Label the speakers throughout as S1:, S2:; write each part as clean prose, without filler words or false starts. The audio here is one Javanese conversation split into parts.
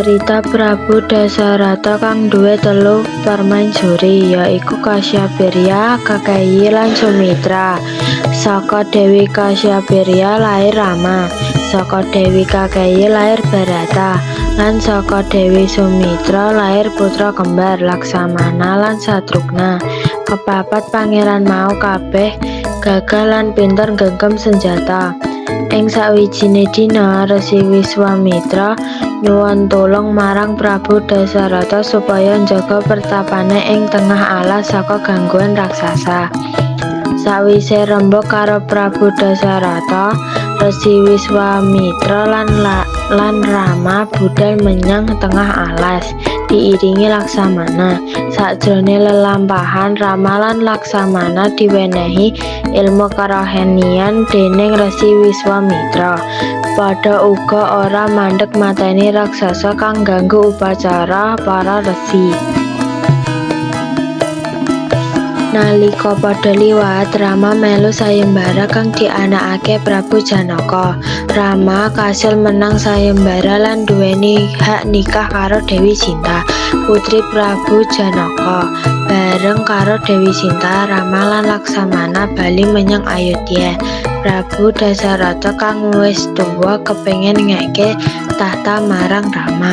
S1: Carita Prabu Dasarata kang duwe telu permaisuri, ya iku Kasyapirya, Kaikeyi lan Sumitra. Saka Dewi Kasyapirya lair Rama, saka Dewi Kaikeyi lair Barata, lan saka Dewi Sumitra lair putra kembar Laksamana lan Satrugna. Kepapat pangeran mau kabeh gagah lan pinter nggenggam senjata. Ing sawijine dina, Resi Wiswamitra nyuwun tulung marang Prabu Dasarata supaya njaga pertapane ing tengah alas saka gangguan raksasa. Sawise rembug karo Prabu Dasarata, Resi Wiswamitra lan Rama budhal menyang tengah alas, diiringi Laksamana. Sajrone lelampahan, Rama lan Laksamana diwenehi ilmu kerohanian dening Resi Wiswamitra. Padha uga ora mandheg mateni raksasa kang ngganggu upacara para resi. Nalika padha liwat, Rama melu sayembara kang dianakake Prabu Janaka. Rama kasil menang sayembara lan nduweni hak nikah karo Dewi Sinta, putri Prabu Janaka. Bareng karo Dewi Sinta, Rama lan Laksamana bali menyang Ayodhya. Prabu Dasarata kang wis tuwa kepengin ngekke tahta marang Rama.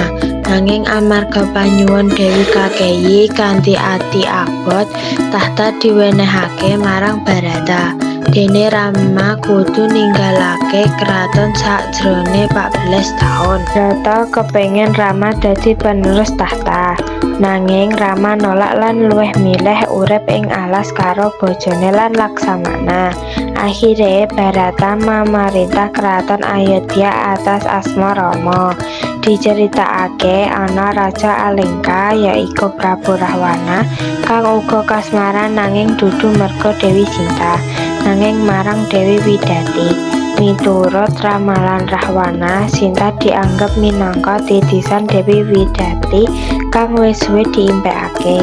S1: Nanging amarga panyuwun Dewi Kaikeyi kanthi ati abot, tahta diwenehake marang Barata. Dene Rama kudu ninggalake kraton sajrone 14 taun. Barata kepengin Rama dadi penerus tahta. Nanging Rama nolak lan luwih milih urip ing alas karo bojone lan Laksamana. Akhire Barata mamarintah kraton Ayodhya atas asma Rama. Diceritakake ana raja Alengka, yaiku Prabu Rahwana, kang uga kasmaran nanging dudu merga Dewi Sinta, nanging marang Dewi Widati. Miturut ramalan Rahwana, Sinta dianggep minangka titisan Dewi Widati kang wis suwe diimpekake.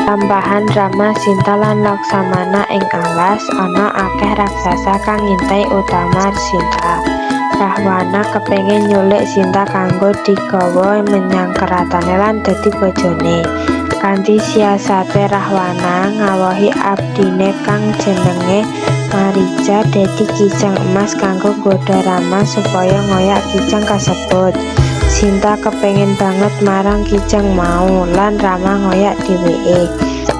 S1: Lampahan Rama, Sinta lan Laksamana ing alas, ana akeh raksasa kang ngintai utama Sinta. Rahwana kepengin nyulik Sinta kanggo digawa menyang kratone lan dadi bojone. Kanthi siasate Rahwana ngawohi abdine kang jenenge Marica dadi kijang emas kanggo nggodha Rama supaya ngoyak kijang kasebut. Sinta kepengin banget marang kijang mau lan Rama ngoyak dheweke.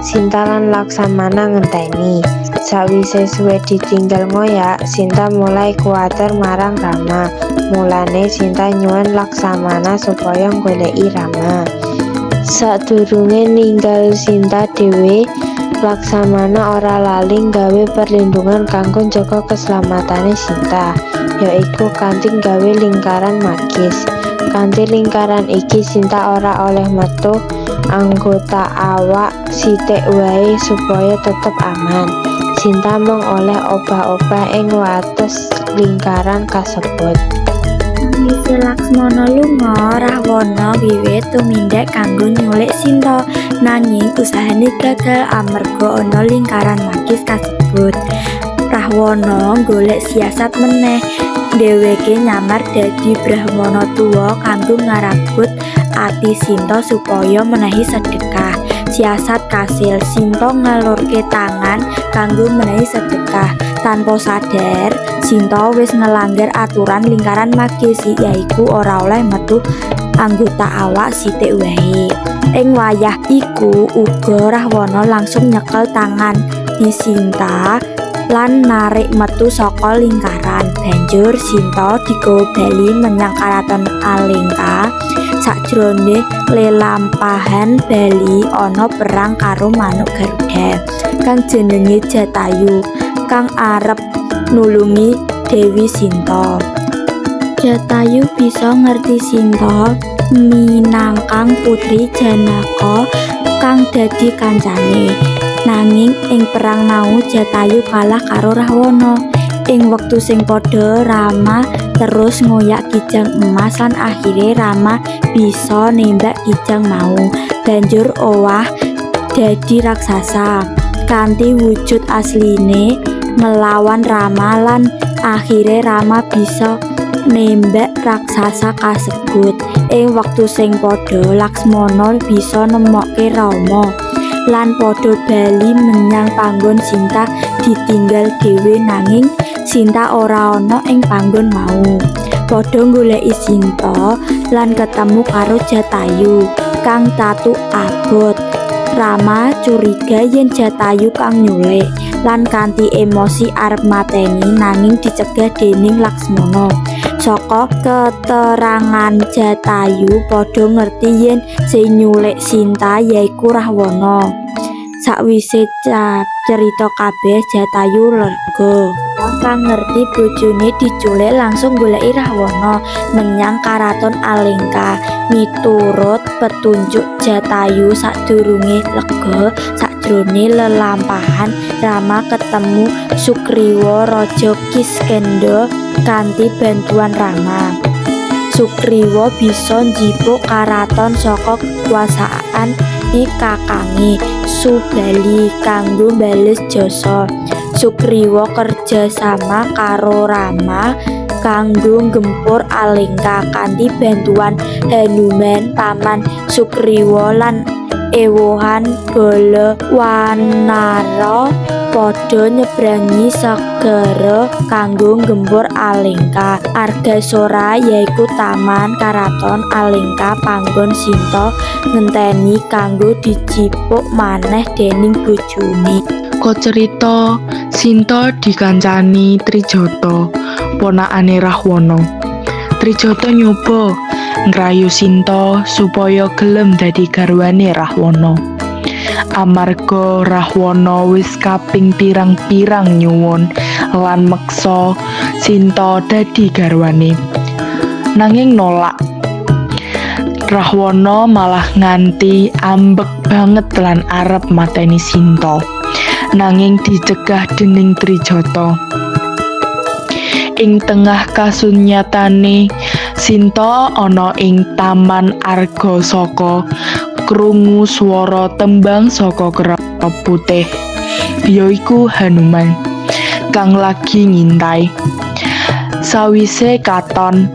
S1: Sinta lan Laksamana ngenteni. Sawise suwe ditinggal ngoyak, Sinta mulai kuwatir marang Rama. Mulane Sinta nyuwun Laksamana supaya nggoleki Rama. Sadurunge ninggal Sinta dhewe, Laksamana ora lali nggawe perlindungan kanggo njaga keslamatane Sinta, yaiku kanthi nggawe lingkaran magis. Kanthi lingkaran iki Sinta ora oleh metu anggota awak sithik wae supaya tetep aman. Sinta mung oleh obah-obah ing wates lingkaran kasebut.
S2: Sawise Laksmana lunga, Rahwana wiwit tumindak kanggo nyulik Sinta, nanging usahane gagal amarga ana lingkaran magis kasebut. Rahwana golek siasat meneh. Dheweke nyamar dadi brahmana tuwa kanggo ngrabut ati Sinta supaya menehi sedekah. Siasat kasil, Sinta ngelurke tangan kanggo menehi sedekah. Tanpa sadar, Sinta wis ngelanggar aturan lingkaran magis, yaiku ora oleh metu anggota awak sithik wae. Ing wayah iku uga Rahwana langsung nyekel tangan Sinta lan narik metu saka lingkaran. Banjur Sinta digawa bali menyang Karaton Alengka. Sajrone lelampahan bali ana perang karo manuk Garuda kang jenenge Jatayu kang arep nulungi Dewi Sinta. Jatayu bisa ngerti Sinta minangkang putri Janaka kang dadi kancane. Nanging ing perang mau Jatayu kalah karo Rahwana. Ing wektu sing padha Rama terus ngoyak kijang emas lan akhire Rama bisa nembak kijang mau. Banjur owah dadi raksasa kanthi wujud asline nglawan Rama lan akhire Rama bisa nembak raksasa kasebut. Ing wektu sing padha, Laksmana bisa nemokke Rama lan padha bali menyang panggon Sinta ditinggal dhewe, nanging Sinta ora ana ing panggon mau. Padha nggoleki Sinta lan ketemu karo Jatayu kang tatu abot. Rama curiga yen Jatayu kang nyulik lan kanthi emosi arep mateni, nanging dicegah dening Laksmana. Saka keterangan Jatayu padha ngerti yen sing nyulik Sinta yaiku Rahwana. Sakwise cerita kabeh, Jatayu lega. Kang ngerti bojone diculik langsung goleki Rahwana menyang Karaton Alengka. Miturut petunjuk Jatayu, sadurunge lega, sajrone lelampahan Rama ketemu Sugriwa, raja Kiskendha. Kanthi bantuan Rama, Sugriwa bisa njipuk karaton saka kekuasaan kakange Subali kanggo bales jasa. Sugriwa kerja sama karo Rama kanggo nggempur Alengka. Kanthi bantuan Hanuman, paman Sugriwa, lan ewohan bala wanara padha nyebrangi segara kanggo nggempur Alengka. Argasora yaiku taman Karaton Alengka, panggon Sinta ngenteni kanggo dijipuk maneh dening bojone.
S3: Kacerita Sinta dikancani Trijata, ponakane Rahwana. Trijata nyoba ngrayu Sinta supaya gelem dadi garwane Rahwana. Amarga Rahwana wis kaping pirang-pirang nyuwun lan meksa Sinta dadi garwane, nanging nolak. Rahwana malah nganti ambek banget lan arep mateni Sinta, nanging dicegah dening Trijata. Ing tengah kasunyatane, Sinta ana ing Taman Argasaka krungu swara tembang saka kera putih, yaiku Hanuman kang lagi ngintai. Sawise katon,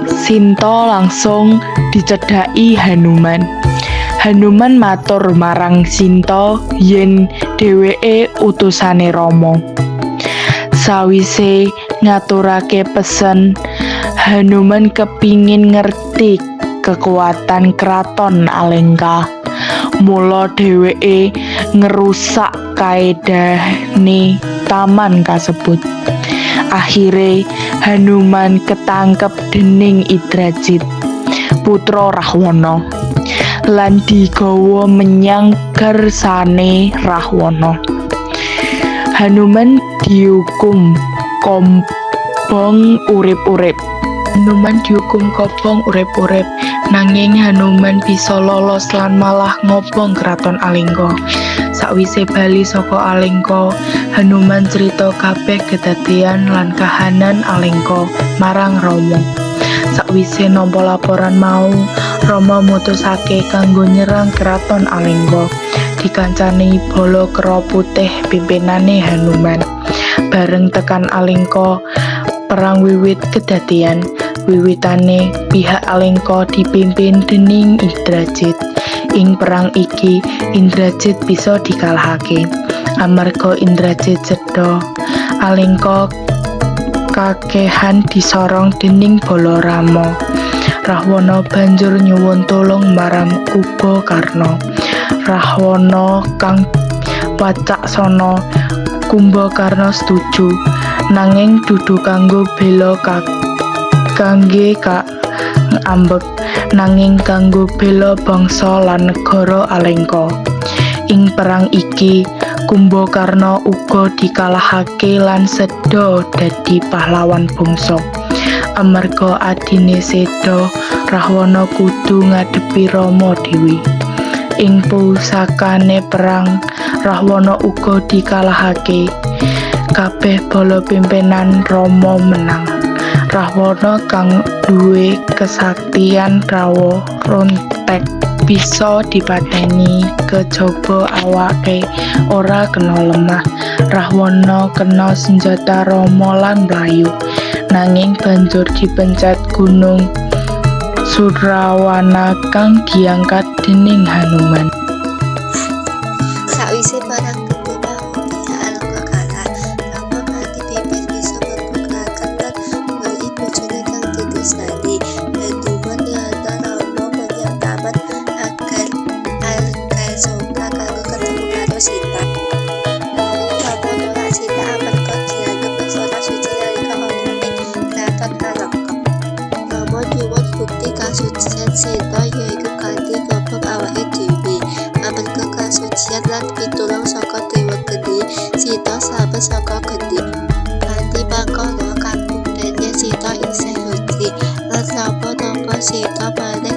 S3: Sinta langsung dicedhaki Hanuman. Hanuman matur marang Sinta yen dheweke utusane Rama. Sawise ngaturake pesen, Hanuman kepingin ngerti kekuatan Kraton Alengka. Mula dheweke ngerusak kaedahne taman kasebut. Akhire Hanuman ketangkep dening Indrajit, putra Rahwana, lan digawa menyang garsane Rahwana. Hanuman diukum kobong urip-urip. Hanuman dihukum kobong urip-urip, nanging Hanuman bisa lolos lan malah ngobong Kraton Alengka. Sakwise bali saka Alengka, Hanuman crita kabeh kedadean lan kahanan Alengka marang Rama. Sakwise nampa laporan mau, Rama mutusake kanggo nyerang Kraton Alengka dikancani bala kera putih pimpinane Hanuman. Bareng tekan Alengka, perang wiwit kedadean. Wiwitane pihak Alengka dipimpin dening Indrajit. Ing perang iki Indrajit bisa dikalahake. Amarga Indrajit seda, Alengka kakehan disorong dening bala Rama. Rahwana banjur nyuwun tulung marang Kumbakarna. Rahwana kang wacaksana. Kumbakarna setuju, nanging dudu kanggo bela kangge kang ambek, nanging kanggo bela bangsa lan negara Alengka. Ing perang iki Kumbakarna uga dikalahake lan seda dadi pahlawan bangsa. Amarga adine seda, Rahwana kudu ngadepi Rama dhewe. Ing pusakane perang, Rahwana uga dikalahake. Kabeh bala pimpinan Rama menang. Rahwana kang duwe kesaktian rawa rontek bisa dipateni kejaba awake ora kena lemah. Rahwana kena senjata Rama lan mlayu, nanging banjur dipencet gunung. Surawana kang diangkat dening Hanuman.
S4: Sakwise perang geni mau pihak Alengka kalah, Rama kanthi bebas bisa mlebu kraton lan goleki bojone kang ditresnani. Hanuman nganter Rama menyang Taman Argasoka kanggo ketemu karo Sita. Nanging Rama nolak Sita amarga dianggep wis ora suci nalika ana ing Kraton Alengka. Rama nyuwun bukti kasucian Sita ya iku kanthi ngobong awake dhewe. Amarga kasucian lan pitulung saka Dewa Geni, Sita slamet saka geni. Kanthi mangkono kabukten yen Sita isih suci, lan Rama nampa Sita maneh.